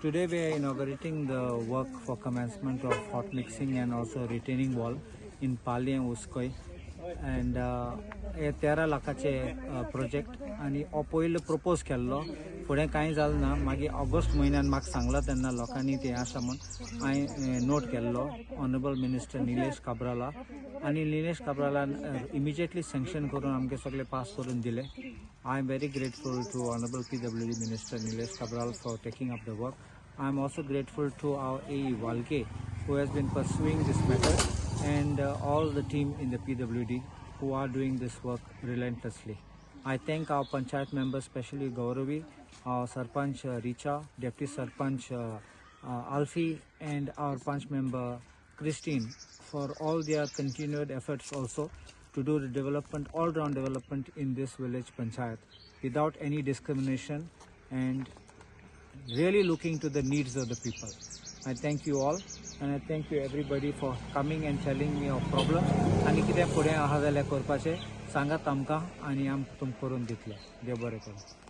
Today we are inaugurating the work for commencement of hot mixing and also retaining wall in Pali and Uskoi. And हे 13 लाखाचे project आनी हो पयलो propose केल्लो, फुडें कांय जालें ना. मागीर ऑगस्ट म्हयन्यान म्हाका सांगलां तेन्ना लोकांनी तें आसा म्हूण हांवें नोट केल्लो ऑनरेबल मिनिस्टर निलेश काब्राला आनी निलेश काब्रालान इमिजिएटली सँक्शन करून आमगे सगळे पास करून दिले. I am very grateful to Honorable PWD Minister Nilesh Cabral for taking up the work. I am also grateful to our AE Walke, who has been pursuing this matter, and all the team in the PWD who are doing this work relentlessly. I thank our panchayat members, especially Gauravi, our Sarpanch Richa, Deputy Sarpanch Alfie, and our Panch member Christine for all their continued efforts also to do the development, all-round development in this village panchayat without any discrimination and really looking to the needs of the people. I thank you all and I thank you everybody for coming and telling me your problems. आनी कितें फुडें आहा जाल्यार करपाचें सांगात आमकां आनी आमकां तुमकां करून दितले. देव बरें करूं.